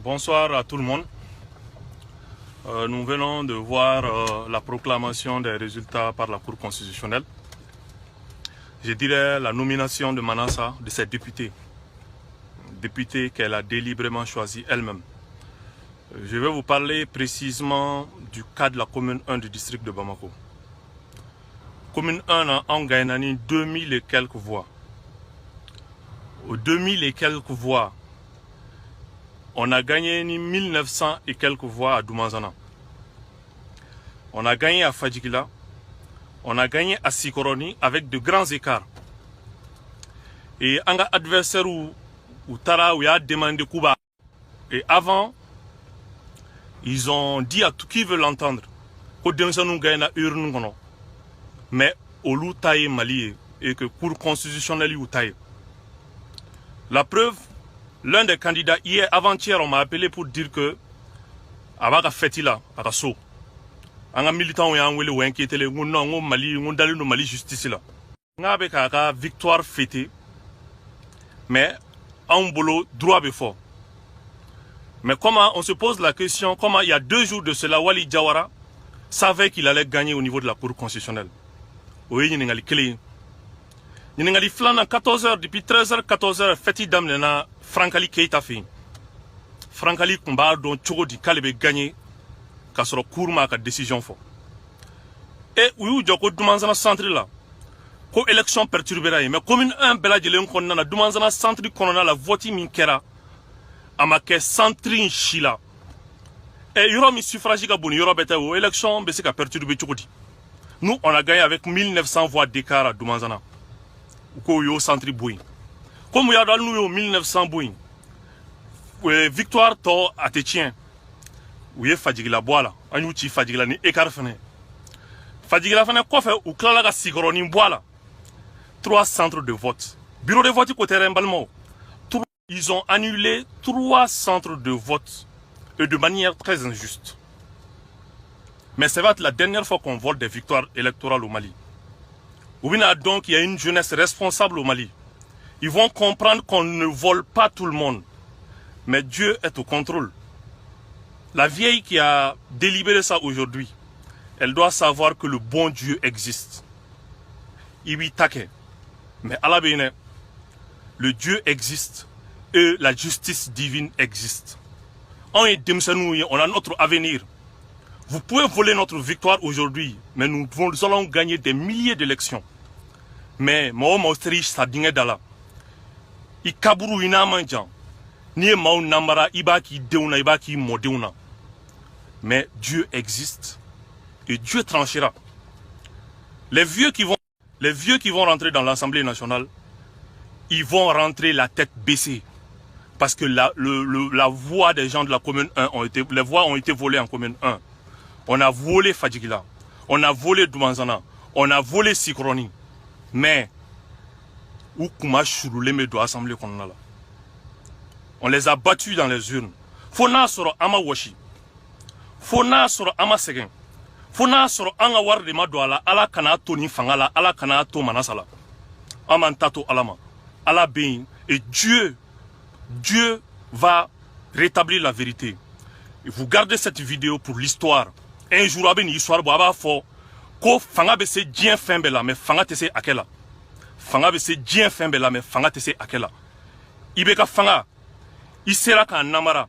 Bonsoir à tout le monde. Nous venons de voir la proclamation des résultats par la Cour constitutionnelle. Je dirais la nomination de Manassa, de ses députés. Députés qu'elle a délibérément choisi elle-même. Je vais vous parler précisément du cas de la commune 1 du district de Bamako. Commune 1 a gagné 2000 et quelques voix. Aux 2000 et quelques voix, on a gagné 1900 et quelques voix à Doumanzana. On a gagné à Fadjigila. On a gagné à Sikoroni avec de grands écarts. Et un adversaire u taara, u y'a demandé k'u b'a. Et avant, ils ont dit à tout qui veut l'entendre ko denmisɛnninw gagné urne kɔnɔ. Mais olu ta ye Mali ye et que Cour constitutionnelle y'u ta ye. La preuve, l'un des candidats, hier, avant-hier, on m'a appelé pour dire que a b'a ka fête la, a ka so. An ka militants y'an wele, o inquiété le. N ko non, n ko Mali, n ko n dalen don Mali justice la. N k'a bɛ k'a ka victoire fêter, mais anw bolo droit bɛ fɔ. Mais comment on se pose la question, comment il y a 2 jours de cela, Wali Diawara savait qu'il allait gagner au niveau de la Cour constitutionnelle? O ye ɲininkali kelen ye. Ɲininkali filanan, 14 heures, depuis 13 heures, 14 heures, fête daminɛna Frankali Keita fɛ yen. Frankali tun b'a dɔn cogo di k'ale bɛ gagner k'a sɔrɔ cour m'a ka décision fɔ? E u y'u jɔ ko Dumansana centre la, ko élection perturbera yen, mais commune 1 bɛɛ lajɛlen kɔnɔna na, Dumansana centre kɔnɔna la, vote min kɛra, a ma kɛ centre in si la. Ɛ, yɔrɔ min suffrage ka bon ni yɔrɔ bɛɛ tɛ, o élection bɛ se ka perturber cogo di? Nous, on a gagné avec 1900 voix d'écart à Dumansana. U k'o y'o centre bɔ yen. Komi u y'a dɔn hali n'u y'o 1900 bɔ yen, victoire tɔ a tɛ tiɲɛ. U ye Fajigila bɔ a la, an y'u ci Fajigila ni écart fɛnɛ. Fajigila fɛnɛ kɔfɛ, u tilala ka Sikɔrɔnin bɔ a la. Trois centres de vote, bureau de vote ko tɛ dɛ, n balimaw. Ils ont annulé trois centres de vote et de manière très injuste. Mais ça va être la dernière fois qu'on vole des victoires électorales au Mali. U bɛna donc il y a une jeunesse responsable au Mali. Ils vont comprendre qu'on ne vole pas tout le monde, mais Dieu est au contrôle. La vieille qui a délibéré ça aujourd'hui, elle doit savoir que le bon Dieu existe. I b'i ta kɛ. Mais Ala bɛ yen dɛ. Le Dieu existe et la justice divine existe. Anw ye denmisɛnninw ye, on a notre avenir. Vous pouvez voler notre victoire aujourd'hui, mais nous allons gagner des milliers d'élections. Mais mɔgɔ o mɔgɔ sera i sa dingɛ da la, i kaburu i n'a man jan, n'i ye maaw namara, i b'a k'i denw na, i b'a k'i mɔdenw na. Mais Dieu existe et Dieu tranchera. Les vieux qui vont rentrer dans l'Assemblée nationale, ils vont rentrer la tête baissée. Parce que la voix des gens de la commune 1 ont été, les voix ont été volées en commune 1. On a volé Fadjigila, on a volé Doumanzana, on a volé Sikroni. Mais, u kuma surulen bɛ don assemblée kɔnɔna la. On les a battus dans les urnes. Fo n'a sɔrɔ an ma wɔsi, fo n'a sɔrɔ an ma sɛgɛn, fo n'a sɔrɔ an ka wari de ma don a la. Ala kana to nin fanga la, Ala kana to Manasa la. An b'an ta to Ala ma. Ala bɛ yen et Dieu, Dieu va rétablir la vérité. Et vous gardez cette vidéo pour l'histoire. Un jour, a bɛ nin histoire bɔ, a b'a fɔ ko fanga bɛ se diɲɛ fɛn bɛɛ la, mais fanga tɛ se hakɛ la. Fanga bɛ se diɲɛ fɛn bɛɛ la, mais fanga tɛ se hakɛ la. I bɛ ka fanga, i sera k'a namara,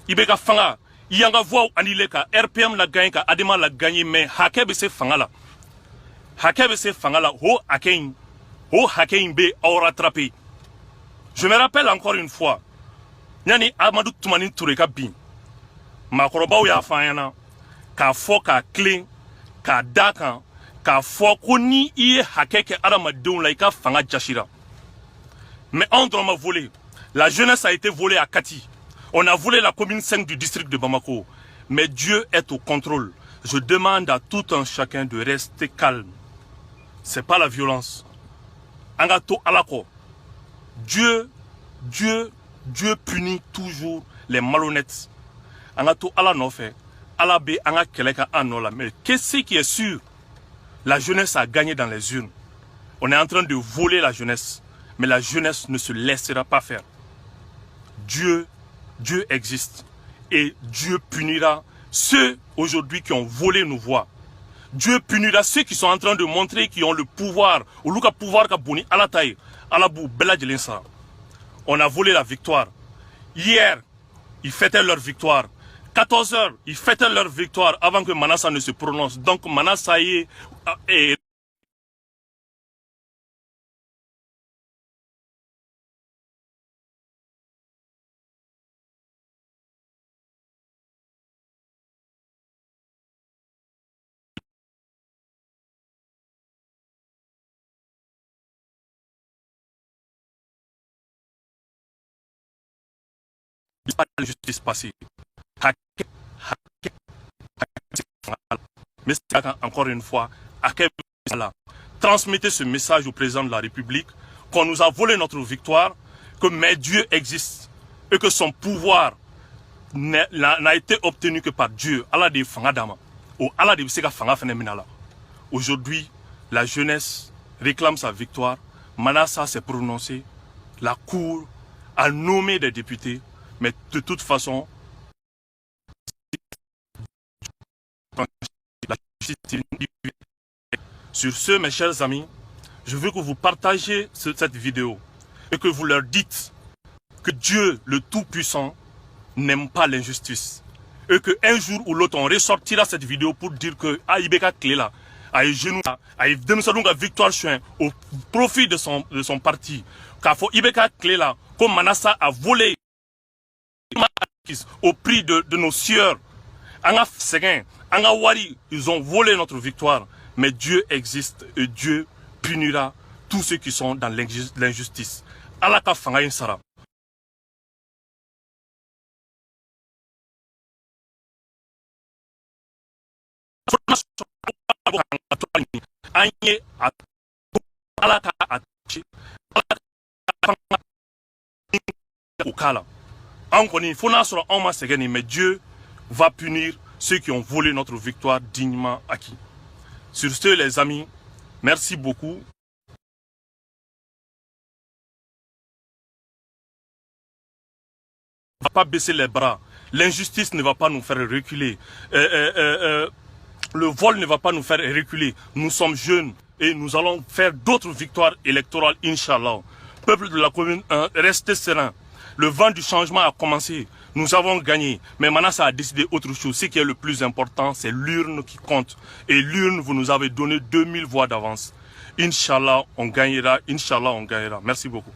i bɛ ka fanga, i y'an ka voix annulé ka RPM la gagner, ka ADEMA la gagner, mais hakɛ bɛ se fanga la, hakɛ bɛ se fanga la. O hakɛ in, o hakɛ in bɛ aw rattraper. Je me rappelle encore une fois, yanni Amadu Tumani Ture ka bin, maakɔrɔbaw y'a fɔ an ɲɛna k'a fɔ k'a tilen k'a da kan k'a fɔ ko ni i ye hakɛ kɛ adamadenw la, i ka fanga jasira. Mais anw dɔrɔn ma volé, la jeunesse a été volée à Kati. On a volé la commune 5 du district de Bamako. Mais Dieu est au contrôle. Je demande à tout un chacun de rester calme. C'est pas la violence. An ka to Ala kɔ. Dieu, Dieu, Dieu punit toujours les malhonnêtes. An ka to Ala nɔfɛ. Ala bɛ an ka kɛlɛ kɛ an nɔ la. Mais qu'est-ce qui est sûr? La jeunesse a gagné dans les urnes. On est en train de voler la jeunesse. Mais la jeunesse ne se laissera pas faire. Dieu, Dieu existe et Dieu punira ceux aujourd'hui qui ont volé nos voix. Dieu punira ceux qui sont en train de montrer qu'ils ont le pouvoir. Olu ka pouvoir ka bon ni Ala ta ye. Ala b'u bɛɛ lajɛlen sara. On a volé la victoire. Hier, ils fêtaient leur victoire. 14 heures, ils fêtaient leur victoire avant que Manassa ne se prononce. Donc Manassa est la justice passée. Mais encore une fois, transmettez ce message au président de la République qu'on nous a volé notre victoire, que mais Dieu existe et que son pouvoir n'a été obtenu que par Dieu. Ala de fanga d'a ma. O Ala de bɛ se ka fanga fɛnɛ minɛ a la. Aujourd'hui, la jeunesse réclame sa victoire. Manassa s'est prononcé. La Cour a nommé des députés. Mais de toute façon, la justice. Sur ce, mes chers amis, je veux que vous partagiez cette vidéo et que vous leur dites que Dieu, le Tout-Puissant, n'aime pas l'injustice. Et qu'un jour ou l'autre, on ressortira cette vidéo pour dire que IBK tile la, a ye genou, a ye denmisɛnninw ka victoire suɲɛ au profit de son parti. K'a fɔ IBK tile la, ko Manassa a volé au prix de nos sueurs. An ka sɛgɛn, an ka wari, ils ont volé notre victoire. Mais Dieu existe et Dieu punira tous ceux qui sont dans l'injustice. Ala ka fanga in sara. An ye a Ala ka a ci, Ala ka fanga o k'a la. An kɔni fo n'a sɔrɔ anw ma sɛgɛn nin, mais Dieu va punir ceux qui ont volé notre victoire dignement acquis. Sur ce, les amis, merci beaucoup. Ne va pas baisser les bras. L'injustice ne va pas nous faire reculer. Le vol ne va pas nous faire reculer. Nous sommes jeunes et nous allons faire d'autres victoires électorales, Inch'Allah. Peuple de la commune 1, restez serein. Le vent du changement a commencé. Nous avons gagné. Mais Manassa a décidé autre chose. Ce qui est le plus important, c'est l'urne qui compte. Et l'urne, vous nous avez donné 2000 voix d'avance. Inch'Allah, on gagnera. Inch'Allah, on gagnera. Merci beaucoup.